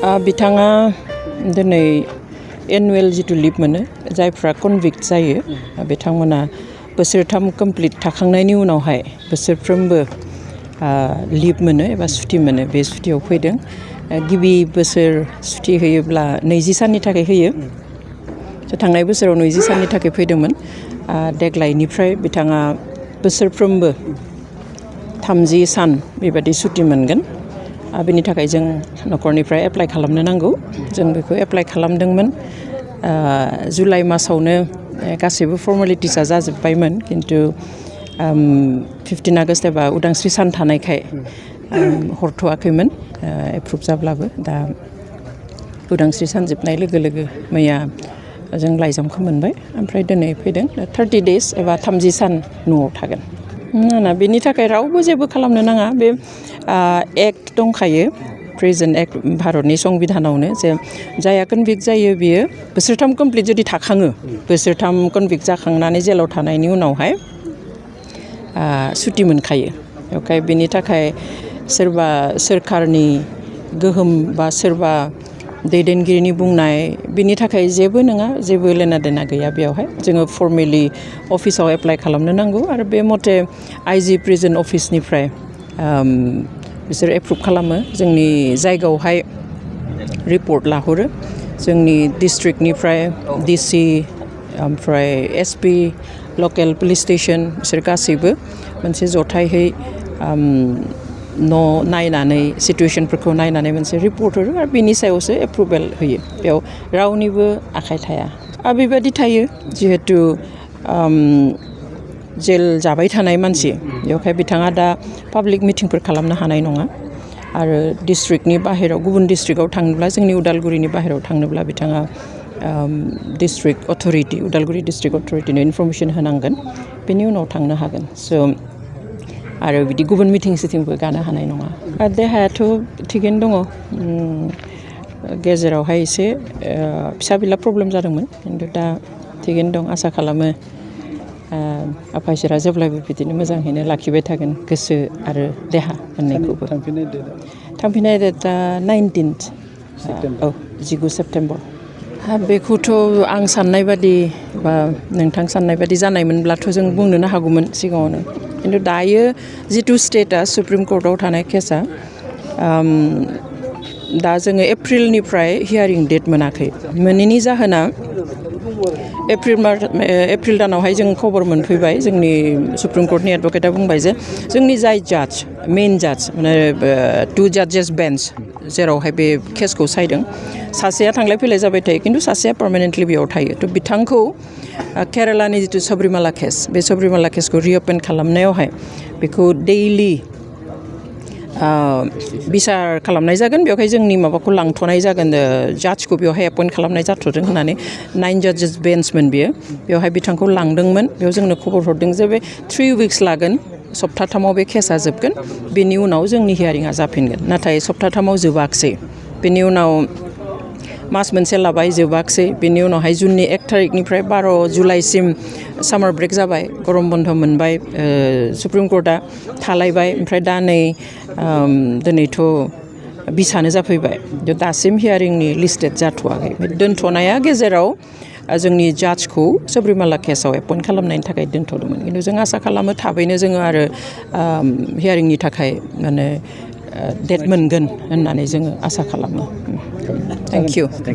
बिथाङा दिनै एनुवेल जितु लिभ मोनो जायफ्रा कनभिक्ट जायो बिथांमोना बोसोरथाम कमप्लिट थाखांनायनि उनावहाय बोसोरफ्रोमबो लिभ मोनो एबा सुटि मोनो बे सुटियाव फैदों गिबि बोसोर सुटि होयोब्ला 20 साननि थाखाय होयो थांनाय बोसोराव 20 साननि थाखाय फैदोंमोन देग्लायनिफ्राय बिथाङा बोसोरफ्रोमबो 30 सान बेबादि सुटि मोनगोन बेनि थाखाय जों न'खरनिफ्राय एप्लाइ खालामनो नांगौ जों बेखौ एप्लाइ खालामदोंमोन जुलाइ मासावनो गासैबो फर्मालिटिसआ जाजोबबायमोन किन्तु 15 आगस्ट एबा उदांस्रि सान थानायखाय हरथ'वाखैमोन एप्रुभ जाब्लाबो दा उदांस्रि सान जोबनाय लोगो लोगो मैया जों लाइजामखौ मोनबाय ओमफ्राय दिनै फैदों 30 डेज एबा 30 सान न'आव थागोन ना बेनि थाखाय रावबो जेबो खालामनो नाङा बे एक्ट दंखायो प्रेजेन्ट एक्ट भारतनि संबिधानावनो जे जाया कनभिक्ट जायो बियो बोसोरथाम कमप्लिट जुदि थाखाङो बोसोरथाम कनभिक्ट जाखांनानै जेलाव थानायनि उनावहाय सुटि मोनखायो ओमफ्राय बेनि थाखाय सोरबा सोरखारनि गोहोम बा सोरबा दैदेनगिरिनि बुंनाय बिनि थाखाय जेबो नङा जेबो लेना देना गैया बेयावहाय जोङो फर्मेलि अफिसाव एप्लाइ खालामनो नांगौ आरो बे मथे आइजि प्रिजन अफिसनिफ्राय बिसोर एप्रुभ खालामो जोंनि जायगायावहाय रिपर्ट लाहरो जोंनि डिस्ट्रिक्टनिफ्राय डिसि ओमफ्राय एसपि लकेल पुलिस स्टेशन बिसोर गासैबो मोनसे जथायहै न' नायनानै सिटुएशनफोरखौ नायनानै मोनसे रिपर्ट हरो आरो बिनि सायावसो एप्रुभेल होयो बेयाव रावनिबो आखाइ थाया बेबायदि थायो जिहेतु जेल जाबाय थानाय मानसि बेवहाय बिथाङा दा पाब्लिक मिटिंफोर खालामनो हानाय नङा आरो डिस्ट्रिक्टनि बाहेराव गुबुन डिस्ट्रिक्टआव थांनोब्ला जोंनि उदालगुरिनि बाहेराव थांनोब्ला बिथाङा डिस्ट्रिक्ट अथरिटि उदालगुरि डिस्ट्रिक्ट अथरिटिनो इनफरमेसन होनांगोन बेनि उनाव थांनो हागोन स' आरो बिदि गुबुन मिटिं सिटिंबो गानो हानाय नङा देहायाथ' थिगैनो दङ गेजेरावहाय एसे फिसा बिला प्रब्लेम जादोंमोन खिन्थु दा थिगैनो दं आसा खालामो आफा इसोरा जेब्लायबो बिदिनो मोजाङैनो लाखिबाय थागोन गोसो आरो देहा मोननैखौबो थांफिननाय डेटआ 19 औ 19 सेप्टेम्बर बेखौथ' आं साननाय बादि बा नोंथां साननाय बादि जानायमोनब्लाथ' जों बुंनोनो हागौमोन सिगाङावनो खिन्थु दायो जिथु स्टेटआ सुप्रिम कर्टआव थानाय केसा दा जोङो एप्रिलनिफ्राय हियारिं डेट मोनाखै मोनैनि जाहोना एप्रिल दानावहाय जों खबर मोनफैबाय जोंनि सुप्रिम कर्टनि एडभकेटआ बुंबाय जे जोंनि जाय जाज मेइन जाज माने 2 जाजेस बेन्च जेरावहाय बे केसखौ सायदों सासेया थांलाय फैलाय जाबाय थायो खिन्थु सासेया पार्मानेन्टलि बेयाव थायो थ' बिथांखौ केरालानि जिथु सबरिमाला केस बे सबरिमाला केसखौ रिअपेन खालामनायावहाय बेखौ डेइलि बिसार खालामनाय जागोन बेवहाय जोंनि माबाखौ लांथ'नाय जागोन जाजखौ बेवहाय एपइन्ट खालामनाय जाथ'दों होननानै 9 जाजेस बेन्चमोन बियो बेवहाय बिथांखौ लांदोंमोन बेयाव जोंनो खबर हरदों जे बे 3 उइक्स लागोन सप्ताथामाव बे केसा जोबगोन बेनि उनाव जोंनि हियारिंआ जाफिनगोन नाथाय सप्ताथामाव जोबाखसै बेनि उनाव मास मोनसे लाबाय जोबाखसै बेनि उनावहाय जुननि 1 तारिखनिफ्राय 12 जुलाइसिम सामार ब्रेक जाबाय गरम बन्द मोनबाय सुप्रिम कर्टआ थालायबाय ओमफ्राय दा नै दिनैथ' 20 जाफैबाय दासिम हियारिंनि लिस्टेड जाथ'वाखै दोनथ'नाया गेजेराव जोंनि जाजखौ सबरिमाला केसाव एपइन्ट खालामनायनि थाखाय दोनथ'दोंमोन खिन्थु जों आसा खालामो थाबैनो जोङो आरो हियारिंनि थाखाय माने डेट मोनगोन होननानै जोङो आसा खालामो थेंक इउ